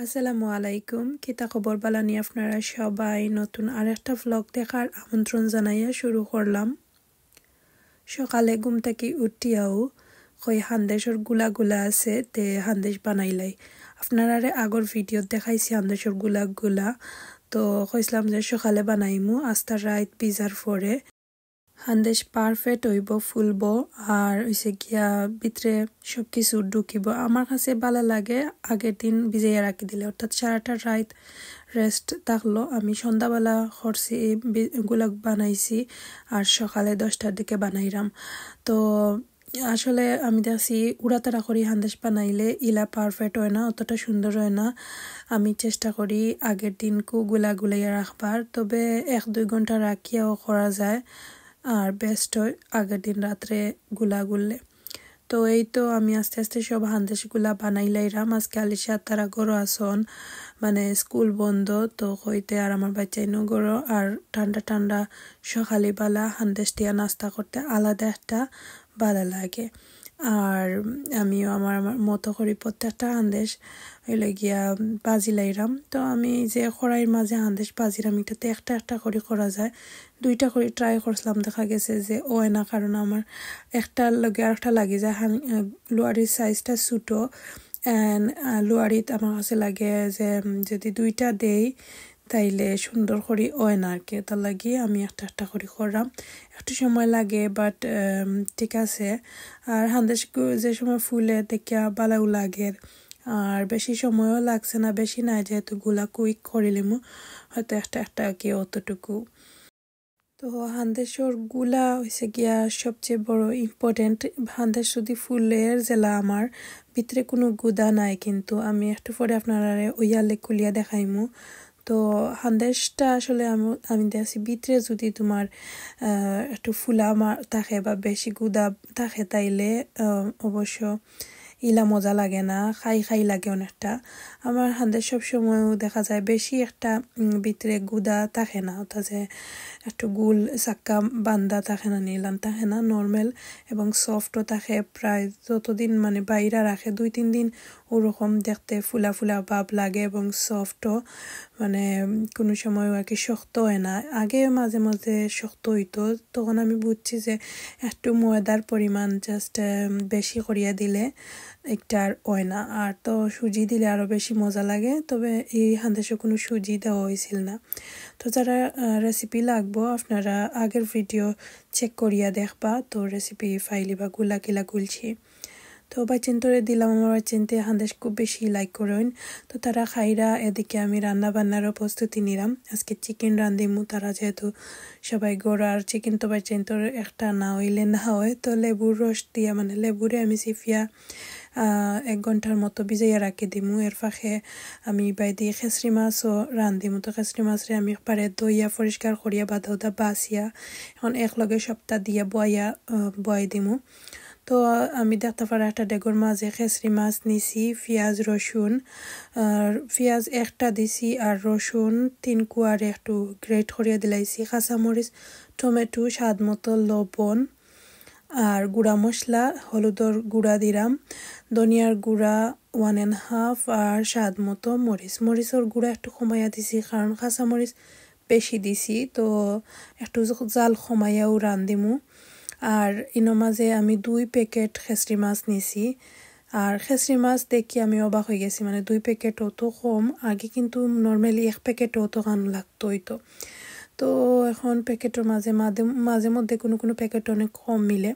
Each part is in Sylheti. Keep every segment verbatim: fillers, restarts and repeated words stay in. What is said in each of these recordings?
আসসালামু আলাইকুম, কিতা খবর? বালা নি আপনারা সবাই? নতুন আরেকটা ভ্লগ দেখার আমন্ত্রণ জানাইয়া শুরু করলাম। সকালে ঘুম থাকি উঠিয়াউ কই হান্দেশর গুলা গুলা আছে, তে হান্দেশ বানাইলাই। আপনারারে আগর ভিডিওত দেখাইছি হান্দেশর গুলা গুলা, তো কইছিলাম যে সকালে বানাইমু, আস্তা রাইত ভিজার পরে। হান্দেশ পারফেক্ট অইবো, ফুলবো, আর অইছে গিয়া ভিতরে সব কিছু ঢুকিবো। আমার কাছে বালা লাগে আগের দিন ভিজাইয়া রাখি দিলে, অর্থাৎ সারাটা রাইত রেস্ট থাকলো। আমি সন্ধ্যাবেলা করছি, বি-, গুলা বানাইছি, আর সকালে দশটার দিকে বানাইরাম। তো আসলে আমি দেখছি উড়াতাড়া করি হান্দেশ বানাইলে ইলা পারফেক্ট অয় না, অতটা সুন্দর অয় না। আমি চেষ্টা করি আগের দিন কু গুলা গুলাইয়া রাখবার, তবে এক দুই ঘন্টা রাখিয়াও করা যায়। আর বেস্ট অয় আগের দিন রাত্রে গুলা গুললে। তো এই তো আমি আস্তে আস্তে সব হান্দেশগুলা বানাইলাইরাম। আজকে আলিশা তারা ঘরো আছইন, মানে স্কুল বন্ধ, তো কইতে আর আমার বাচ্চাইনও ঘরো। আর ঠান্ডা ঠান্ডা সকালে বালা হান্দেশ দিয়া নাস্তা করতে আলাদা একটা বালা লাগে। আর আমিও আমার, আমার মতো করি প্রত্যেকটা হান্দেশ অইলে গিয়া ভাজিলাইরাম। তো আমি যে কড়াইর মাঝে হান্দেশ ভাজিরাম, ইটাতে একটা একটা করি করা যায়। দুইটা করি ট্রাই করছিলাম, দেখা গেছে যে অয় না, কারণ আমার একটার লগে আরেকটা লাগি যায়। হান-, আহ, লুয়ারির সাইজটা ছোটো, and, আহ, লুয়ারিত আমার কাছে লাগে যে, উম, যদি দুইটা দেই, তাইলে সুন্দর করি অয় না আর কি। তার লাগি আমি একটা একটা করি করলাম, একটু সময় লাগে, বাট ঠিক আছে। আর হান্দেশ গু-, যে সময় ফুলে দেখিয়া বালাও লাগে, আর বেশি সময়ও লাগছে না, বেশি নাই, যেহেতু গুলা কুইক করিলিমু, হয়তো একটা একটা কি অতটুকু। তো হান্দেশর গুলা অইছে গিয়া সবচেয়ে বড় ইম্পর্টেন্ট। হান্দেশ যদি ফুলের জেলা আমার ভিতরে কোনো গুদা নাই, কিন্তু আমি একটু পরে আপনারারে ওয়ালে খুলিয়া দেখাইমু। তো হান্দেশটা আসলে আমি, আমি দেখছি ভিতরে যদি তোমার, আহ, একটু ফুলা মা-, থাকে বা বেশি গুদা থাকে, তাইলে, আহ, অবশ্য ইলা মজা লাগে না, খাই খাই লাগে অনেকটা। আমার হান্দেশ সব সময়ও দেখা যায় বেশি একটা, উম, ভিতরে গুদা থাকে না, অর্থাৎ যে একটু গুল চাক্কা বান্দা থাকে না, নিলান থাকে না, নর্মাল এবং সফটও থাকে। প্রায় যতদিন মানে বাইরা রাখে, দুই তিন দিন ওরকম দেখতে ফুলা ফুলা ভাব লাগে এবং সফটও, মানে, উম, কোনো সময় আর কি শক্ত অয় না। আগে মাঝে মাঝে শক্ত অইতো, তখন আমি বুঝছি যে একটু ময়দার পরিমাণ just, উম, বেশি করিয়া দিলে একটার অয় না। আর তো সুজি দিলে আরও বেশি মজা লাগে, তবে এই হান্দেশো কোনো সুজি দেওয়া অইছিল না। তো যারা, আহ, রেসিপি লাগবো, আপনারা আগের ভিডিও চেক করিয়া দেখবা, তো রেসিপি ফাইলিবা গুলা কিলা গুলছি। তো বাচ্চাইন্তরে দিলাম, আমার বাচ্চাইন্তে হান্দেশ খুব বেশি লাইক করইন। তো তারা খাইরা, এদিকে আমি রান্না বান্নারও প্রস্তুতি নিলাম। আজকে চিকেন রান্ধিমু, তারা যেহেতু সবাই ঘরো, আর চিকেন তো বাচ্চাইন্তর একটা না অইলে না অয়। তো লেবুর রস দিয়া, মানে লেবুরে আমি চিপিয়া, আহ, এক ঘন্টার মতো ভিজাইয়া রাখি দিমু। এর ফাঁকে আমি বাইদি খেসরি মাছও রান্ধিমু। তো খেসরি মাছরে আমি একবারে ধইয়া পরিষ্কার করিয়া বাদা উদা বাছিয়া এখন একলগে সবটা দিয়া বয়া, আহ, বয়াই দিমু। তো আমি দেখতা পারা একটা ডেগর মাঝে খেসরি মাছ নিছি, পিয়াজ, রসুন, আর পিয়াজ একটা দিছি, আর রসুন তিন কুয়ারে একটু গ্রেট করিয়া দিলাইছি, কাঁচামরিচ, টমেটো, স্বাদ মতো লবণ, আর গুঁড়া মশলা, হলুদর গুঁড়া দিলাম, ধনিয়ার গুঁড়া ওয়ান অ্যান্ড হাফ, আর স্বাদ মতো মরিচ। মরিচর গুঁড়া একটু কমাইয়া দিছি, কারণ কাঁচামরিচ বেশি দিছি, তো একটু জ-, জাল কমাইয়াও রান্ধিমু। আর ইনো মাঝে আমি দুই প্যাকেট খেসরি মাছ নিছি। আর খেসরি মাছ দেখি আমি অবাক অই গেছি, মানে দুই প্যাকেট অত কম। আগে কিন্তু নর্মালি এক প্যাকেট অত খান লাগতো অইতো। তো এখন প্যাকেটর মাঝে মাঝে, মাঝে মধ্যে কোনো কোনো প্যাকেট অনেক কম মিলে।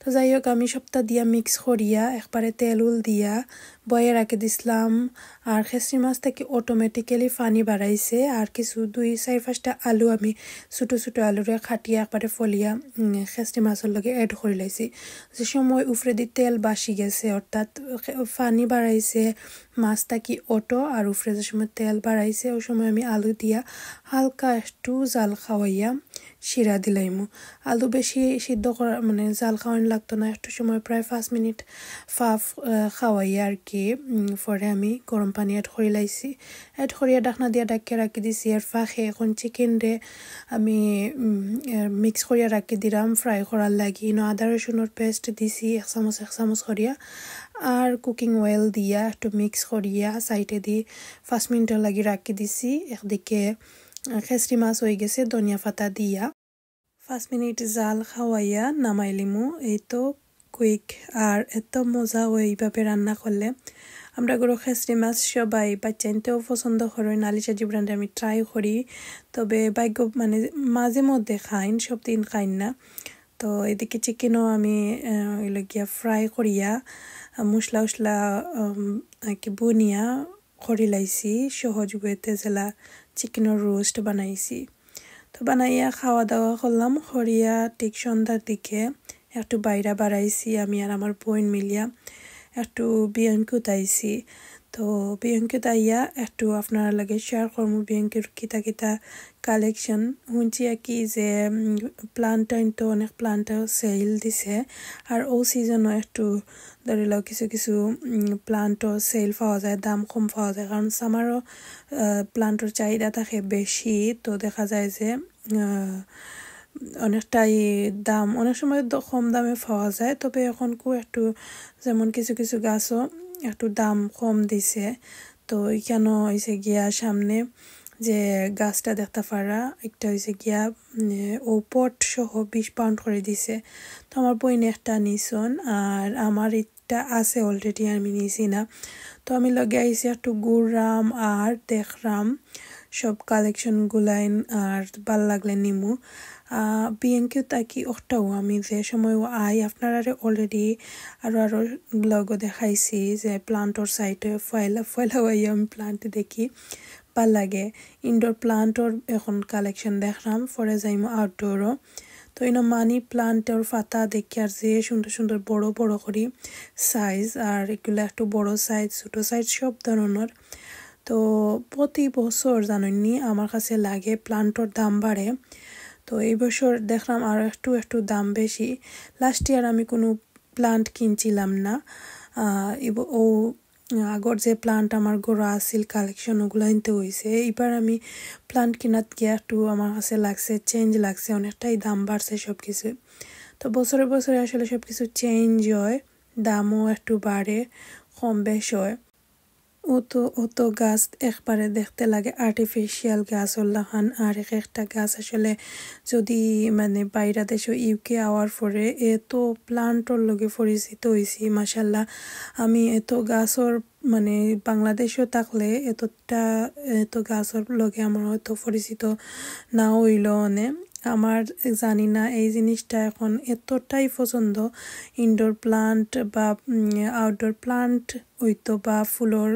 তো যাই হোক, আমি সবটা দিয়া মিক্স করিয়া একবারে তেল উল দিয়া বয়ে রাখি দিছলাম। আর খেসরি মাছ থাকি অটোমেটিক্যালি পানি বাড়াইছে। আর কিছু দুই চাইর পাঁচটা আলু আমি ছোটো ছোটো আলুরে কাটিয়া একবারে ফলিয়া, উম, খেসরি মাছর লগে অ্যাড করিলাইছি। যে সময় উপরেদি তেল বাসি গেছে, অর্থাৎ খে-, পানি বাড়াইছে, মাছ থাকি অটো, আর উপরে যে সময় তেল বাড়াইছে, ওই সময় আমি আলু দিয়া হালকা একটু জাল খাওয়াইয়া শিরা দিলাইমু। আলু বেশি সিদ্ধ করা, মানে জাল খাওয়ানি লাগতো না, একটু সময় প্রায় পাঁচ মিনিট ফাফ, আহ, খাওয়াইয়া আর কি। উম, পরে আমি গরম পানি অ্যাড করিলাইছি, অ্যাড করিয়া ঢাকনা দিয়া ঢাকিয়া রাখি দিছি। এর ফাঁকে এখন চিকেনরে আমি, উম, এর মিক্স করিয়া রাখি দিলাম ফ্রাই করার লাগি। ইনো আদা রসুনর পেস্ট দিছি এক চামচ এক চামচ করিয়া, আর কুকিং অয়েল দিয়া একটু মিক্স করিয়া সাইডে দি পাঁচ মিনিটর লাগি রাখি দিছি। একদিকে, আহ, খেসরি মাছ হয়ে গেছে ধনিয়া পাতা দিয়া। পাঁচ মিনিট জাল খাওয়াইয়া নামাইলিমু। এই তো কুইক। আর এত মজা হয় এইভাবে রান্না করলে। আমরা গরু খেসরি মাছ সবাই বাচ্চাইনতেও পছন্দ করেন। আলিশা জিব্রানরে আমি ট্রাই করি, তবে ভাগ্য মানে মাঝে মধ্যে খাইন, সব দিন খাইন না। তো এদিকে চিকেনও আমি, আহ, হইল গিয়া ফ্রাই করিয়া, আহ, মশলা উশলা, উম, আর কি বুনিয়া করি লাইছি, সহজ ওয়েতে যেলা চিকেনর রোস্ট বানাইছি। তো বানাইয়া খাওয়া দাওয়া করলাম, করিয়া ঠিক সন্ধ্যার দিকে একটু বাইরে বাড়াইছি আমি আর আমার বোন মিলিয়া, একটু বিয়াঙ্কুত আইছি। তো বিয়াঙ্কুত আইয়া একটু আপনারা লগে শেয়ার করমু বিয়াঙ্কুর কিতা কিতা কালেকশন। শুনছি আর কি যে, উম, প্লান্ট আইন তো অনেক প্লান্ট সেল দিছে, আর ও সিজনও একটু ধরি লও কিছু কিছু, উম, প্লান্টর সেল পাওয়া যায়, দাম কম পাওয়া যায়, কারণ সামারও, আহ, প্লান্টর চাহিদা থাকে বেশি। তো দেখা যায় যে, আহ, অনেকটাই দাম, অনেক সময় দ-, কম দামে পাওয়া যায়, তবে এখন কু একটু যেমন কিছু কিছু গাছও একটু দাম কম দিছে। তো এখানে হয়েছে গিয়া সামনে যে গাছটা দেখতে পারা, একটা হয়েছে গিয়া, উম, ও পট সহ বিশ পাউন্ড করে দিছে। তো আমার বইন একটা নিছন, আর আমার একটা আছে অলরেডি, আমি নিছি না। তো আমি লগে আইছি একটু ঘুররাম আর দেখরাম সব কালেকশন গুলাইন, আর ভালা লাগলে নিমু। আহ, বিয়াঙ্কিও তাকি ওটাও আমি যে সময় আই আপনারারে অলরেডি আরও আরও ব্লগও দেখাইছি যে প্লান্টর সাইডে ফয়লা ফয়লা হইয়া আমি প্লান্ট দেখি। ভালা লাগে। ইনডোর প্লান্টর এখন কালেকশন দেখলাম, পরে যাইমু আউটডোরও। তো ইনো মানি প্লান্টর পাতা দেখি আর যে সুন্দর সুন্দর বড় বড় করি সাইজ, আর এগুলা একটু বড় সাইজ, ছোট সাইজ, সব ধরনর। তো প্রতি বছর জানইননি আমার কাছে লাগে প্লান্টর দাম বাড়ে। তো এই বছর দেখলাম আর একটু একটু দাম বেশি। লাস্ট ইয়ার আমি কোনো প্লান্ট কিনছিলাম না। আহ, ইব-, ও আগর যে প্লান্ট আমার ঘরো আছিল কালেকশন, ওগুলা আনতে হইছে। এবার আমি প্লান্ট কিনাত গিয়া একটু আমার কাছে লাগছে, চেঞ্জ লাগছে, অনেকটাই দাম বাড়ছে সব কিছু। তো বছরে বছরে আসলে সব কিছু চেঞ্জ হয়, দামও একটু বাড়ে, কম বেশ হয়। অত অত গাছ একবারে দেখতে লাগে আর্টিফিশিয়াল গাছর লাখান, আর এক একটা গাছ আসলে যদি মানে বাইরা দেশো ইউকে আওয়ার পরে এত প্লান্টর লগে পরিচিত হইছি, মাশাল্লাহ। আমি এত গাছর মানে বাংলাদেশো থাকলে এতটা, এত গাছর লগে আমার হয়তো পরিচিত না হইল অনে। আমার জানি না এই জিনিসটা এখন এতটাই পছন্দ, ইনডোর প্লান্ট বা, উম, আউটডোর প্লান্ট হইতো বা ফুলর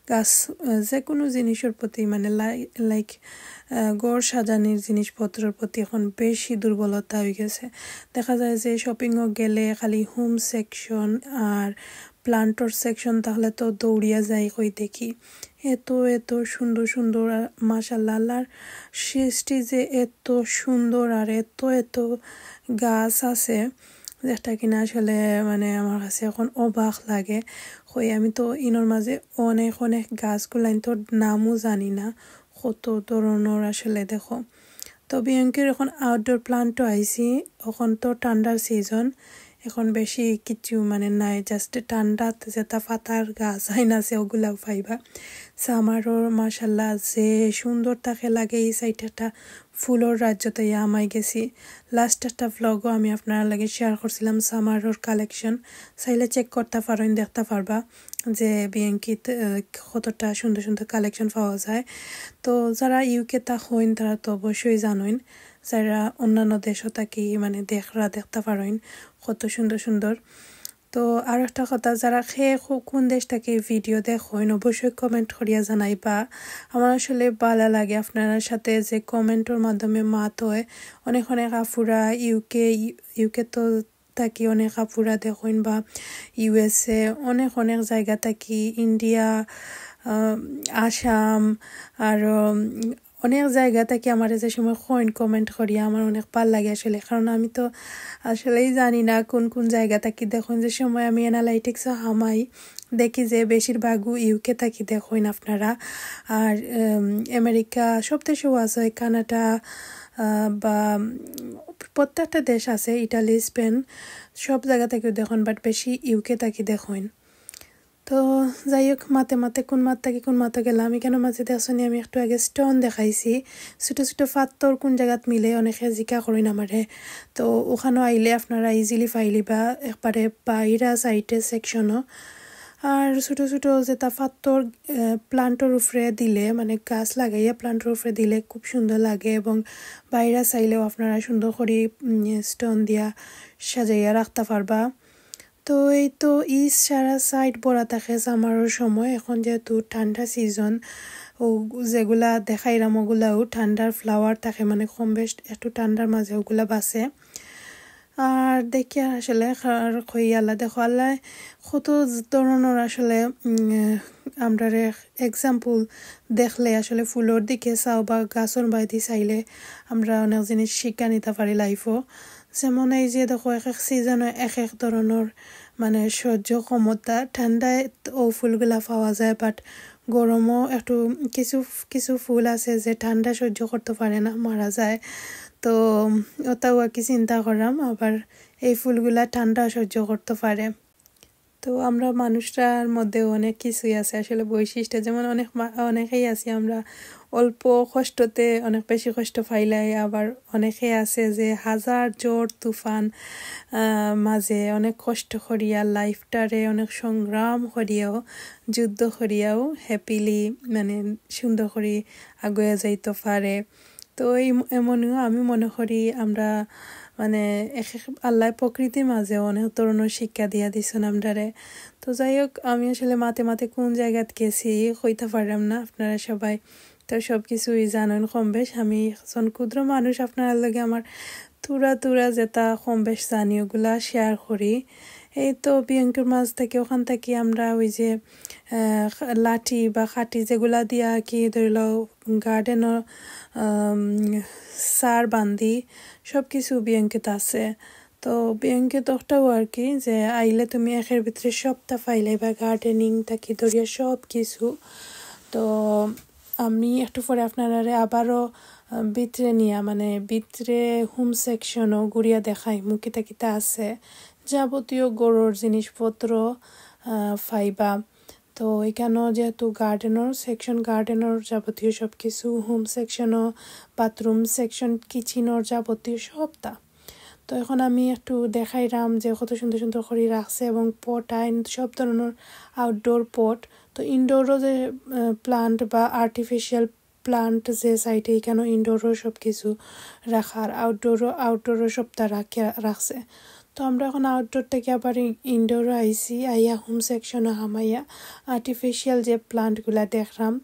গাছ, আহ, যে কোনো জিনিসর প্রতি মানে লাই-, লাইক, আহ, ঘর সাজানির জিনিসপত্রর প্রতি এখন বেশি দুর্বলতা হয়ে গেছে। দেখা যায় যে শপিংও গেলে খালি হোম সেকশন আর প্লান্টর সেকশন, তাহলে তো দৌড়িয়া যাই কই দেখি। এত এত সুন্দর সুন্দর, আর মাশাল্লাহ, আল্লাহর সৃষ্টি যে এত সুন্দর আর এত এত গাছ আছে, যেটা কিনা আসলে মানে আমার কাছে এখন অবাক লাগে। কই আমি তো ইনোর মাঝে অনেক অনেক গাছগুলাইন তোর নামও জানি না, কত ধরনর আসলে দেখো। তো বিয়াঙ্কির এখন আউটডোর প্লান্টও আইছি, এখন তো ঠান্ডার সিজন, এখন বেশি কিছু মানে নাই, জাস্ট ঠান্ডাত যেটা পাতার গাছ আইন আছে ওগুলাও পাইবা। সামারর মাশাল্লাহ যে সুন্দর তাকে লাগে এই সাইডটা ফুলর রাজ্যতে ইয়া আমাই গেছি। লাস্ট একটা ভ্লগও আমি আপনারা লগে শেয়ার করছিলাম সামারর কালেকশন, চাইলে চেক করতে পারেন, দেখতে পারবা যে বিয়াঙ্কিত, আহ, কতটা সুন্দর সুন্দর কালেকশন পাওয়া যায়। তো যারা ইউকে তা হইন তারা তো অবশ্যই জানইন, যারা অন্যান্য দেশও থাকি মানে দেখরা দেখতে পারইন কত সুন্দর সুন্দর। তো আর একটা কথা, যারা খে কো-, কোন দেশ থাকি ভিডিও দেখইন অবশ্যই কমেন্ট করিয়া জানাইবা। আমার আসলে ভালা লাগে আপনার সাথে যে কমেন্টর মাধ্যমে মাত হয়। অনেক অনেক আফুরা ইউকে, ইউকে তো থাকি অনেক আফুরা দেখইন বা ইউএসএ, অনেক অনেক জায়গা থাকি, ইন্ডিয়া, আহ, আসাম, আর, উম, অনেক জায়গা থাকি আমার যে সময় কইন কমেন্ট করিয়া আমার অনেক ভালা লাগে আসলে, কারণ আমি তো আসলেই জানি না কোন কোন জায়গা থাকি দেখইন। যে সময় আমি অ্যানালাইটিক্সও হামাই, দেখি যে বেশিরভাগও ইউকে থাকি দেখইন আপনারা। আর, উম, আমেরিকা সব দেশেও আছে, কানাডা, আহ, বা, উম, প্রত্যেকটা দেশ আছে, ইটালি, স্পেন, সব জায়গা থাকিও দেখইন, but বেশি ইউকে থাকি দেখইন। তো যাই হোক, মাতে মাতে কোন মাত থাকি কোন মাতো গেলাম। এখানো মাঝে দেখছো নি, আমি একটু আগে stone দেখাইছি, ছোট ছোট পাথর কোন জাগাত মিলে, অনেকে জিকা করইন আমারে। তো ওখানো আইলে আপনারা easily পাইলিবা, একবারে বাইরা সাইডে সেকশনও। আর ছোট ছোট যেটা পাথর, আহ, প্লান্টর উপরে দিলে, মানে গাছ লাগাইয়া প্লান্টর উপরে দিলে খুব সুন্দর লাগে, এবং বাইরা চাইলেও আপনারা সুন্দর করি, উম, স্টোন দিয়া সাজাইয়া রাখতা পারবা। তো এই তো ই সারা সাইড ভরা থাকে সামারর সময়। এখন যেহেতু ঠান্ডা সিজন, ও যেগুলা দেখাইরাম ওগুলাও ঠান্ডার ফ্লাওয়ার থাকে, মানে কম বেশ একটু ঠান্ডার মাঝে ওগুলা বাঁচে। আর দেখি আসলে আর কই আল্লাহ, দেখো আল্লাহ কত ধরনর আসলে, উম, আমরারে এক্সাম্পল দেখলে আসলে ফুলর দিকে চাও বা গাছর বায়দি চাইলে আমরা অনেক জিনিস শিক্ষা নিতা পারি লাইফও। যেমন এই যে দেখো, এক এক সিজনে এক এক ধরনর মানে সহ্য ক্ষমতা। ঠান্ডায় ও ফুলগুলা পাওয়া যায়, বাট গরমও একটু কিছু কিছু ফুল আছে যে ঠান্ডা সহ্য করতে পারে না, মারা যায়। তো ওটাও আর কি চিন্তা করলাম, আবার এই ফুলগুলা ঠান্ডা সহ্য করতে পারে। তো আমরা মানুষরার মধ্যে অনেক কিছুই আছে আসলে বৈশিষ্ট্য, যেমন অনেক মা-, অনেকেই আছি আমরা অল্প কষ্টতে অনেক বেশি কষ্ট পাইলাই, আবার অনেকে আছে যে হাজার ঝড় তুফান, আহ, মাঝে অনেক কষ্ট করিয়া লাইফটারে অনেক সংগ্রাম করিয়াও, যুদ্ধ করিয়াও হ্যাপিলি মানে সুন্দর করি আগুয়ে যাইতে পারে। তো এই ম-, এমনও আমি মনে করি আমরা মানে এক এক আল্লাহ প্রকৃতির মাঝে অনেক ধরনর শিক্ষা দিয়া দিছইন আমরারে। তো যাই হোক, আমি আসলে মাতে মাতে কোন জাগাত গেছি কইতা পারলাম না, আপনারা সবাই তো সব কিছুই জানইন কম বেশ। আমি একজন ক্ষুদ্র মানুষ, আপনারার লগে আমার থুড়া থুড়া যেটা কম বেশ জানি ওগুলা শেয়ার করি। এই তো বিয়ঙ্কের মাঝ থাকি, ওখান থাকি আমরা ওই যে, আহ, লাঠি বা কাঠি যেগুলা দিয়া কি ধরি লও গার্ডেনর, আম, সার বান্ধি সব কিছু বিয়ঙ্কেত আছে। তো বিয়ঙ্কেত ওটাও আর কি যে আইলে তুমি একের ভিতরে সবটা পাইলাইবা, গার্ডেনিং থাকি ধরিয়া সব কিছু। তো আমি একটু পরে আপনারারে আবারও, আহ, ভিতরে নিয়া, মানে ভিতরে হোম সেকশনও ঘুরিয়া দেখাইমু কিতা কিতা আছে, যাবতীয় ঘরর জিনিসপত্র, আহ, পাইবা। তো এখানো যেহেতু গার্ডেনর সেকশন, গার্ডেনর যাবতীয় সব কিছু, হোম সেকশনও, বাথরুম সেকশন, কিচেনর যাবতীয় সবটা। তো এখন আমি একটু দেখাইরাম যে কত সুন্দর সুন্দর করি রাখছে, এবং পট আইন সব ধরনর আউটডোর পট। তো ইনডোরও যে, আহ, প্লান্ট বা আর্টিফিশিয়াল প্লান্ট যে সাইডে, এখানো ইনডোরও সব কিছু রাখার, আউটডোরও, আউটডোরও সবটা রাখিয়া রাখছে। তো আমরা এখন আউটডোর থাকি আবার ইন-, ইনডোরও আইছি, আইয়া হোম সেকশনও হামাইয়া আর্টিফিশিয়াল যে প্লান্টগুলা দেখলাম।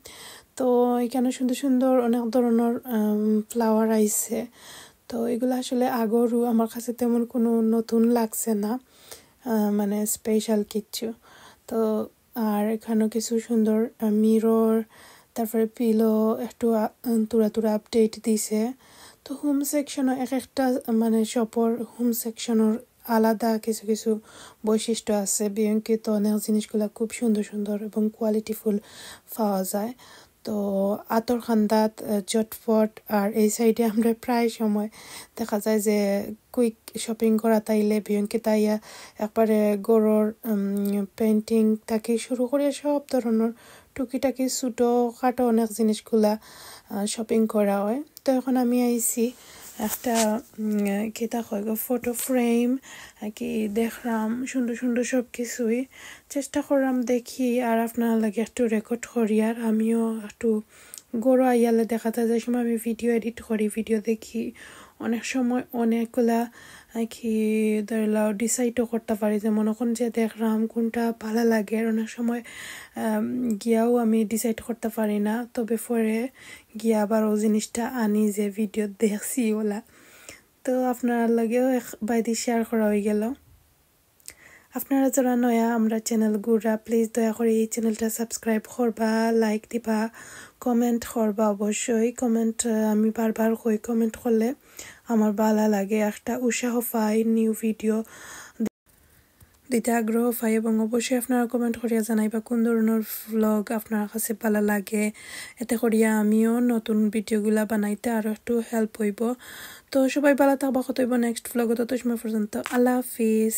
তো এখানো সুন্দর সুন্দর অনেক ধরনর, আম, ফ্লাওয়ার আইছে। তো এগুলা আসলে আগরও আমার কাছে তেমন কোনো নতুন লাগছে না, আহ, মানে স্পেশাল কিচ্ছু। তো আর এখানো কিছু সুন্দর, আহ, মিরর, তারপরে পিলো, একটু আ-, উম, থুড়া থুড়া আপডেট দিছে। তো হোম সেকশনও এক একটা, আহ, মানে শপর হোম সেকশনর আলাদা কিছু কিছু বৈশিষ্ট্য আছে। বিয়ঙ্কেত অনেক জিনিসগুলা খুব সুন্দর সুন্দর এবং কোয়ালিটিফুল পাওয়া যায়। তো আতর কান্দাত, আহ, ঝটপট, আর এই সাইডে আমরা প্রায় সময় দেখা যায় যে কুইক শপিং করাত আইলে বিয়ঙ্কেত আইয়া একবারে ঘরর, উম, পেইন্টিং থাকি শুরু করিয়া সব ধরনর টুকিটাকি ছোটো খাটো অনেক জিনিসগুলা, আহ, শপিং করা হয়। তো এখন আমি আইছি একটা, উম, কিতা কয় গো, ফটো ফ্রেম, আহ, কি দেখলাম, সুন্দর সুন্দর সব কিছুই। চেষ্টা করলাম দেখি আর আপনারার লগে একটু রেকর্ড করি, আর আমিও একটু ঘরো আইয়ালে দেখা যায় যে সময় আমি ভিডিও এডিট করি, ভিডিও দেখি, অনেক সময় অনেকগুলা, আহ, কি ধরি লও, ডিসাইডও করতে পারি যে মনে কোন যে দেখলাম কোনটা ভালা লাগে। আর অনেক সময়, আম, গিয়াও আমি ডিসাইড করতে পারি না, তবে পরে গিয়া আবার ও জিনিসটা আনি যে ভিডিও দেখছি ওলা। তো আপনারার লগেও এক বায়দি শেয়ার করা হয়ে গেল। আপনারা যারা নয়া আমরা চ্যানেল গুড়া, প্লিজ দয়া করে এই চ্যানেলটা সাবস্ক্রাইব করবা, লাইক দিবা, কমেন্ট করবা। অবশ্যই কমেন্ট, আহ, আমি বারবার কই, কমেন্ট করলে আমার ভালা লাগে, একটা উৎসাহ পাই নিউ ভিডিও দিতে আগ্রহ পাই। এবং অবশ্যই আপনারা কমেন্ট করিয়া জানাইবা কোন ধরনর ভ্লগ আপনার কাছে ভালা লাগে, এতে করিয়া আমিও নতুন ভিডিওগুলা বানাইতে আরও একটু হেল্প হইব। তো সবাই ভালা থাকবা, কত হইব নেক্সট ভ্লগ, তত সময় পর্যন্ত আল্লাহ হাফিজ।